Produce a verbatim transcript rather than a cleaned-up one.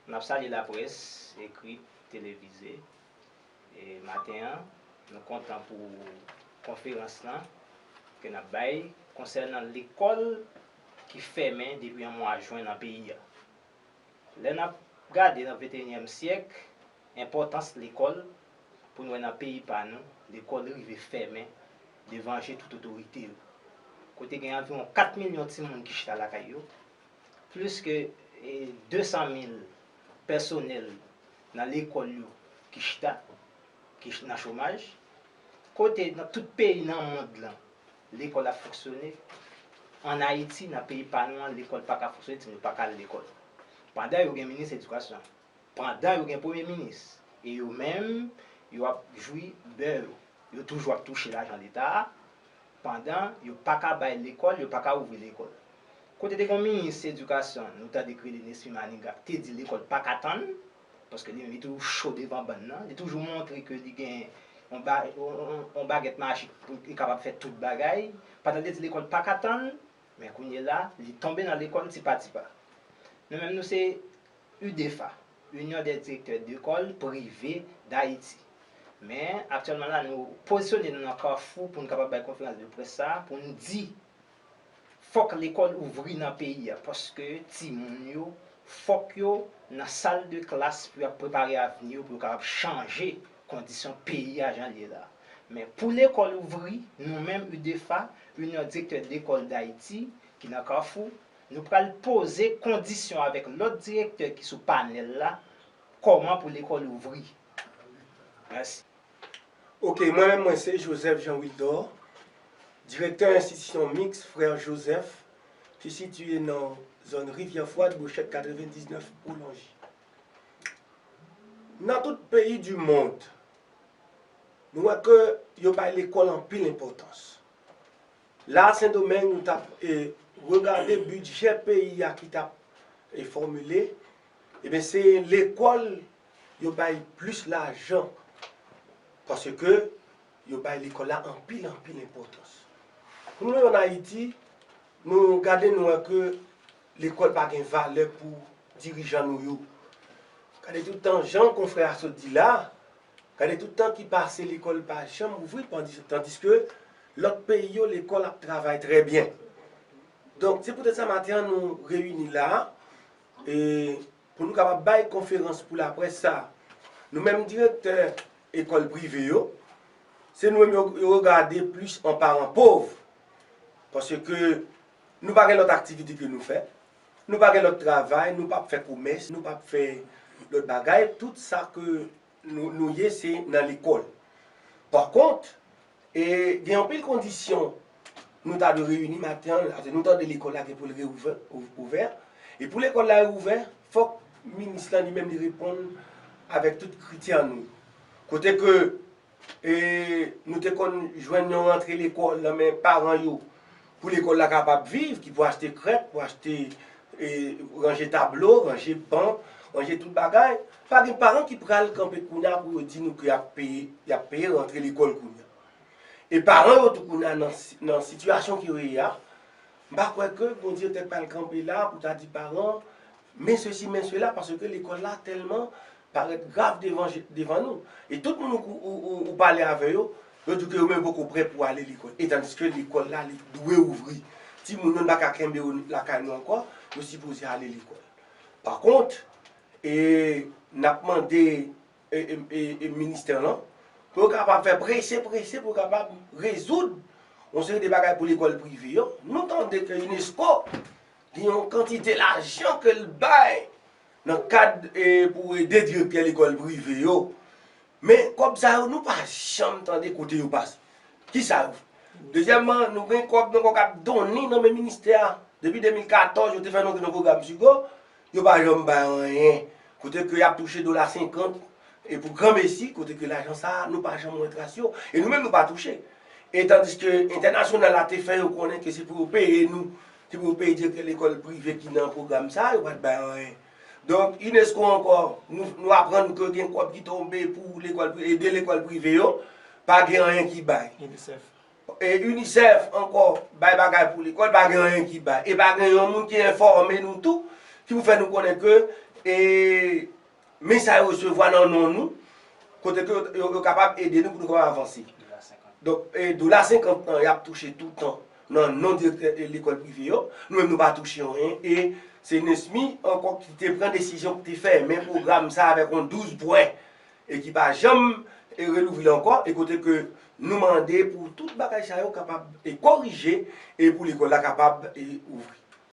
N ap salye laprès ekrit, televize. E maten an, nou kontan pou konferans lan ke n ap bay konsènan lekòl ki fèmen depi an mwa jen nan peyi a. Lè n ap gade nan venteyinyèm syèk, enpòtans lekòl, pou n wè nan peyi pa nou, lekòl rive fèmen devan je tout otorite yo. Kote gen anviwon kat milyon timoun ki chita lakay yo, plis ke, e, de san mil pèsonèl nan lekòl yo ki chita, ki ch-, nan chomaj. Kote nan tout peyi nan mond lan, lekòl ap fonksyone. Ann Ayiti, nan peyi pa nou an, lekòl pa ka fonksyone, timoun yo pa ka al lekòl. Pandan yo gen minis edikasyon, pandan yo gen premye minis, e yo menm, yo ap jwi bè yo. Yo toujou ap touche lajan leta a, pandan yo pa ka bay lekòl, yo pa ka ouvri lekòl. Kote te gen yon minis edikasyon, nou tande k rele Nesmy Manigat, te di lekòl pa ka tann, paske li menm li toujou cho devan bann nan, li toujou montre ke li gen yon ba-, yon, yon, yon bagèt majik pou li kapab fè tout bagay, pandan li te di lekòl pa ka tann, men kounye la, li tonbe nan lekòl tipa tipa. Nou menm nou se UDEFA, Union des Directeurs d'École Privées d'Haïti. Men, aktyèlman la, nou pozisyone nou nan kafou pou n kapab bay konferans de près sa a, pou n di, fòk lekòl ouvri nan peyi a, paske timoun yo, fòk yo nan sal de klas pou y ap prepare avni yo, pou yo kapab chanje kondisyon peyi a jan l ye la. Men pou lekòl ouvri, nou menm UDEFA, Union Directeur d'École d'Haïti, ki nan kafou, nou pral poze kondisyon avèk lòt direktè ki sou panèl la, kòman pou lekòl ouvri. Mèsi. Ok, mwen menm mwen se Joseph Jean Wildor, direktè enstitisyon miks Frè Joseph, ki sitiye nan zòn Rivyè Fwad, Bouchèt katrevendiznèf, Olonji. Nan tout peyi di mond, nou wè ke yo bay lekòl anpil enpòtans. La a Sendomeng, nou t ap e, regade bidjè peyi a ki t ap e, fòmile, ebyen se lekòl yo bay plis lajan, paske yo bay lekòl la anpil, anpil enpòtans. Pou nou menm ann Ayiti, nou gade nou wè ke lekòl pa gen valè pou dirijan nou yo. Gade tout tan, jan konfrè a sot di la, gade tout tan ki pase lekòl pa janm ouvri, tandiske lòt peyi yo lekòl ap travay trè byen. Donk, se poutèt sa maten an nou reyini la a, e, pou nou kapab bay konferans pou laprès sa a. Nou menm direktè ekòl prive yo, se nou menm yo, yo regade plis an paran pòv. Paske nou pa gen lòt aktivite ke nou fè. Nou pa gen lòt travay, nou p ap fè komès, nou p ap fè lòt bagay. Tout sa ke nou, nou ye, se nan lekòl. Pa kont, e, gen anpil kondisyon nou ta dwe reyini maten an, paske nou tande lekòl la gen pou l reouvè, ou-, ouvè. E pou lekòl la reouvè, fòk minis lan li menm li reponn avèk tout kritè nou. Kote ke e, nou te konn jwenn yon rantre lekòl nan men paran yo pou lekòl la kapab viv, ki pou achte krèk, pou achte, e, ranje tablo, ranje ban, ranje tout bagay. Pa gen paran ki pral kanpe kounye a pou yo di nou ke y ap peye, y ap peye rantre lekòl kounye a. E paran yo tou kounye a nan, nan sitiyasyon ke yo ye a, m pa kwè ke Bondye te pral kanpe la pou ta di paran, men sesi, men sela, paske lekòl la tèlman parèt grav devan je, devan nou. E tout moun ou, ou, ou, ou pale avè yo, yo di ke yo menm poko prè pou ale lekòl. E tandiske lekòl la, li dwe ouvri. Timoun yo, n pa ka kenbe yo lakay nou ankò, yo sipoze ale lekòl. Pa kont, e, n ap mande e, e, e, e ministè lan, pou yo kapab fè prese, prese, pou yo kapab rezoud yon seri de bagay pou lekòl prive yo. Nou tande ke unesco gen yon kantite lajan ke l bay nan kad, e, pou ede direktè lekòl prive yo. Men kòb sa yo, nou pa janm tande kote yo pase. Kisa yo fè? Dezyèmman, nou gen kòb nan kòb k ap donnen nan men ministè a. Depi de mil katòz, yo te fè nou antre nan pwogram Sigo, yo pa janm bay anyen. Kote ke y ap touche dola senkant, e pou granmesi, kote ke lajan sa a, nou pa janm wè tras yo. E nou menm, nou pa touche. E tandiske entènasyonal la te fè yo konnen ke se pou yo peye nou, se pou yo peye direktè lekòl prive ki nan pwogram sa a, yo pa t bay anyen. Donk, unesco ankò, nou, nou aprann ke gen kòb ki tonbe pou lekòl pri-, ede lekòl prive yo, pa gen anyen ki bay. UNICEF. E unicef ankò bay bagay pou lekòl, pa gen anyen ki bay. E pa gen yon moun ki enfòme nou tou, ki pou fè nou konnen ke e men sa yo resevwa nan non nou, kote ke yo, yo, yo kapab ede nou pou nou kapab avanse. Donk, e dola senkant lan, y ap touche toutan nan non direktè e lekòl prive yo. Nou menm, nou pa touche anyen. E se Nesmy ankò ki te pran desizyon pou te fèmen pwogram sa avèk yon douz pwen. E ki pa janm e relouvri l ankò. E kote ke nou mande pou tout bagay sa yo kapab e korije e pou lekòl la kapab e ouvri.